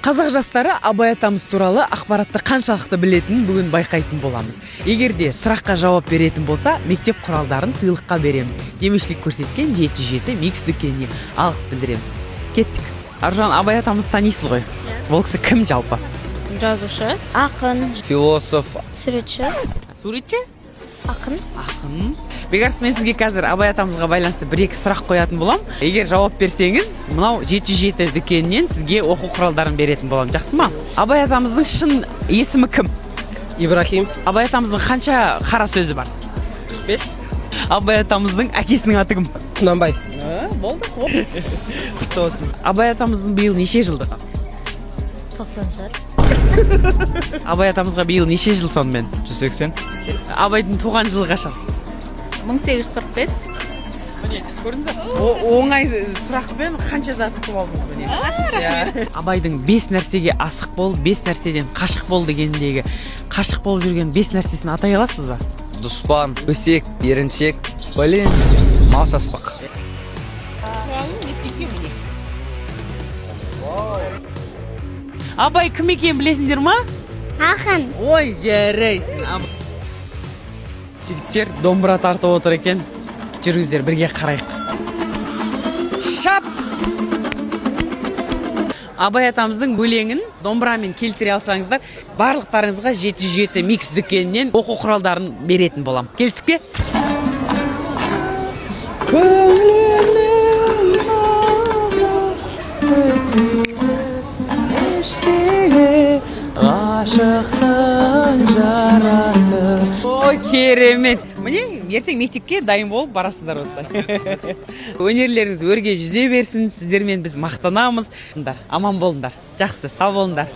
Қазақ жастары Абай атамыз туралы ақпаратты қаншалықты білетінін бүгін байқайтын боламыз. Егер де сұраққа жауап беретін болса, мектеп құралдарын сыйлыққа береміз. Демеушілік көрсеткен 77 Микс дүкеніне алғыс білдіреміз. Кеттік. Аружан, Абай атамызды танисыз ғой? Ол кісі кім жалпы? Жазушы. Ақын. Философ. Суретші. Суретші. Ақын. Ақын. Бекарыс, мен сізге қазір Абай атамызға байланысты бір екі сұрақ қоятын боламын. Егер жауап берсеңіз, мынау 707 дүкенінен сізге оқу құралдарын беретін боламын. Жақсы ма? Абай атамыздың шын есімі кім? Ибрахим. Абай атамыздың қанша қара сөзі бар? 5. Абай атамыздың әкесінің аты кім? Құнанбай. Болды, құтты болсын. Абай атамыздың биыл неше жылдығы? 90 шығар. Абай атамызға биыл неше жыл сонымен? 180. Абайдың туған жылы қашан? 1845. Міне, көрдіңіз ба, оңай сұрақпен қанша зат ұтып алдыңыз, міне. Иә. Абайдың «Бес нәрсеге асық бол, бес нәрседен қашық бол» дегеніндегі қашық болып жүрген бес нәрсесін атай аласыз ба? Дұшпан, өсек, еріншек, блин, мал саспақ. Абай кім екенін білесіңдер ма? Ақын. Ой, жарайсың. Жігіттер домбыра тартып отыр екен. Жүріңіздер, бірге қарайық. Шап! Абай атамыздың өлеңін домбырамен келтіре алсаңыздар, барлықтарыңызға 77 Микс дүкенінен оқу құралдарын беретін болам. Келістік пе? Көңілімнің таза іштегі ғашықтың жарасы. Ой, керемет! Міне, ертең мектепке дайын болып барасыздар осылай. Өнерлеріңіз өрге жүзе берсін, сіздермен біз мақтанамыз. Аман болыңдар, жақсы, сау болыңдар.